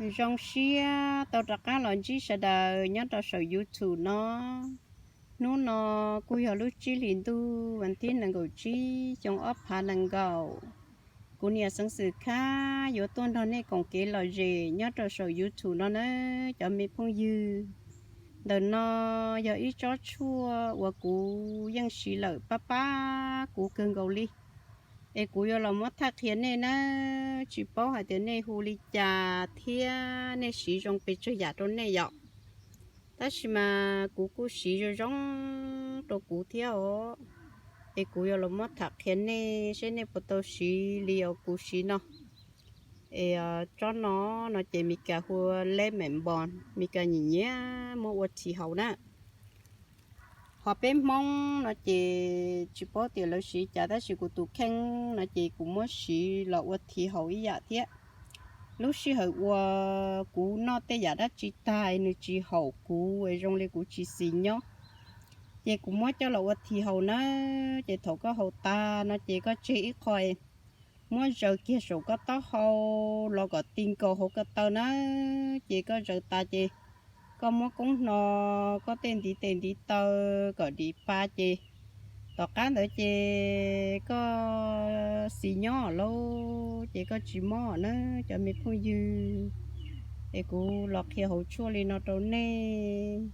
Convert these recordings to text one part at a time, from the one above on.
Zoo siab tau rov qab los ntsib sawv daws nyob rau saum YouTube no. Hnub no kuj yog lub tsib hlis ntuj vas thib nees nkaum tsib xyoo ob phav nees nkaum. Kuv niam Xeev Xwm Khab yuav tuaj nrog nej koom kev lom zem nyob rau saum YouTube no na cov me phooj ywg. Ntawm no yog ib tsob tshuaj uas kuv yeej siv lawm pab pab kuv kawg nkaus li. Es kuv yuav los muab thaij qhia nej na, tsis paub hais tias nej hu li cas thiab nej siv zoo pes tsawg yam rau nej yom. Tab sis mas kuv kuj siv zoo zoo rau kuv thiab os. Es kuv yuav los muab tham qhia nej seb nej puas tau siv li os kuv siv no. Es tsob no, no ces Mis Kas hu ua lemon balm, Mis Kas nyiam nyiam muab ua thim haus na. Ho peb Hmoob no ces tsis paub tias lawv siv cas tab sis kuv tus kheej no ces kuv muab siv los ua thim haus ib yam thiab. Lub sij hawm uas kuv noj tej yam dab tsi tag nws tsis haum kuv es zoo li kuv tsis xis nyob, ces kuv muab coj los ua thim haus na. Ces thaum koj haus tag no ces koj tseg ib qho, muab zaws kiag saum koj taub hau los kom ti nkaus hauv ko taw na. Ces koj zaws tas ces koj muab koob hno koj tej ntiv tes ntiv taw kom dim pa ces tom qab ntawd ces koj xis nyob lauj, ces koj tsis mob na cov me phooj ywg. Es kuv los qhia hauv tshuaj li no rau nej,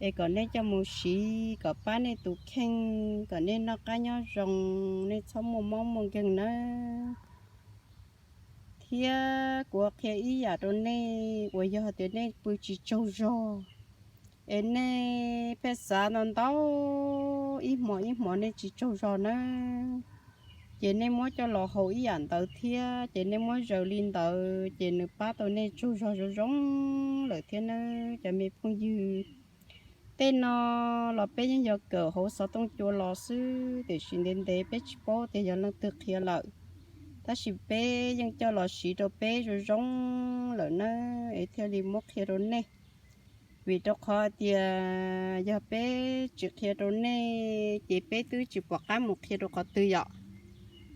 es kom nej coj mus siv kom pab nej tus kheej, kom nej noj qab nyob zoo, nej txhob muaj mob muaj nkeeg nawb. Thiab kuv qhia ib yam rau nej uas yog tias nej pw tsis tsaug zog, es nej pheej xav ntau ntau, ib hmo ib hmo nej tsis tsaug zog nawb, ces nej muab coj los haus ib yam ntawd thiab ces nej muab zaws li ntawd ces nws pab tau nej tsaug zog zoo zoo lawm thiab nawb cov me phooj ywg. Tej no los peb yeej yog kawm hauv xov tooj cua los xwb tiam sis ntev ntev peb tsis paub tias yog leej twg qhia lawm, tab sis peb yeej coj los siv rau peb zoo zoo lawm na, es thiaj li muab qhia rau nej. Vim rau qhov tias yog peb tsis qhia rau nej ces peb twb tsis pom qab mus qhia rau qhov twg yom.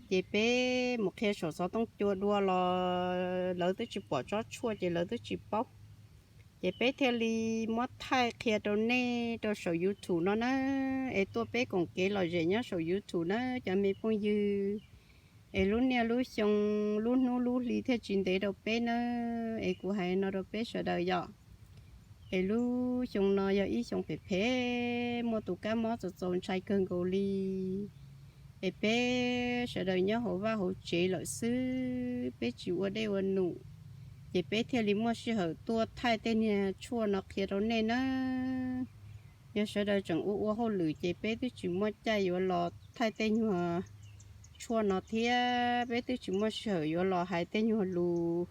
Ces peb mus qhia saum xov tooj cua dua los lawv twb tsis pom tsob tshuaj ces lawv twb tsis paub. Ces peb thiaj li muab thaij qhia rau nej rau saum YouTube no na, es tuaj peb koom kev lom zem nyob saum YouTube na cov me phooj ywg. Es lub niaj lub xyoo, lub hnub lub hli thiaj tsis ntev rau peb na, es kuv hais no rau peb sawv daws yom. Es lub xyoo no yog ib xyoo phem phem, muaj tus kab mob txaus txaus ntshai kawg nkaus li. Es peb sawv daws nyob hauv vaj hauv tsev lawm xwb, peb tsis ua dej ua num, ces peb thiaj li muaj sij hawm tuaj thaij tej niag tshuaj no qhia rau nej na. Yog sawv daws tseem ua ua hauj lwm ces peb twb tsis muaj caij yuav los thaij tej nyuag tshuaj no thiab peb twb tsis muaj sij hawm yuav los hais tej nyuag lus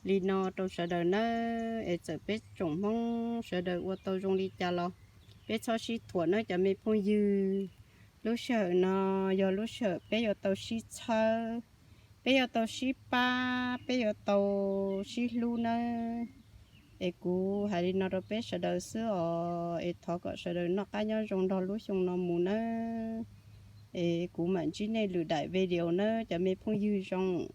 li no rau sawv daws nawb. Es txawm peb tsoom Hmoob sawv daws ua tau zoo li cas los peb txhob sib thuam nawb cov me phooj ywg. Lub sij hawm no yog lub sij hawm peb yuav tau sib txhawb, peb yuav tau sib pab, peb yuav tau sib hlub nawb. Es kuv hais li no rau peb sawv daws xwb os, es thov kom sawv daws noj qab nyob zoo nrog lub xyoo no mus nawb. Es kuv mam ntsib nej lwm daim video nawb cov me phooj ywg zoo.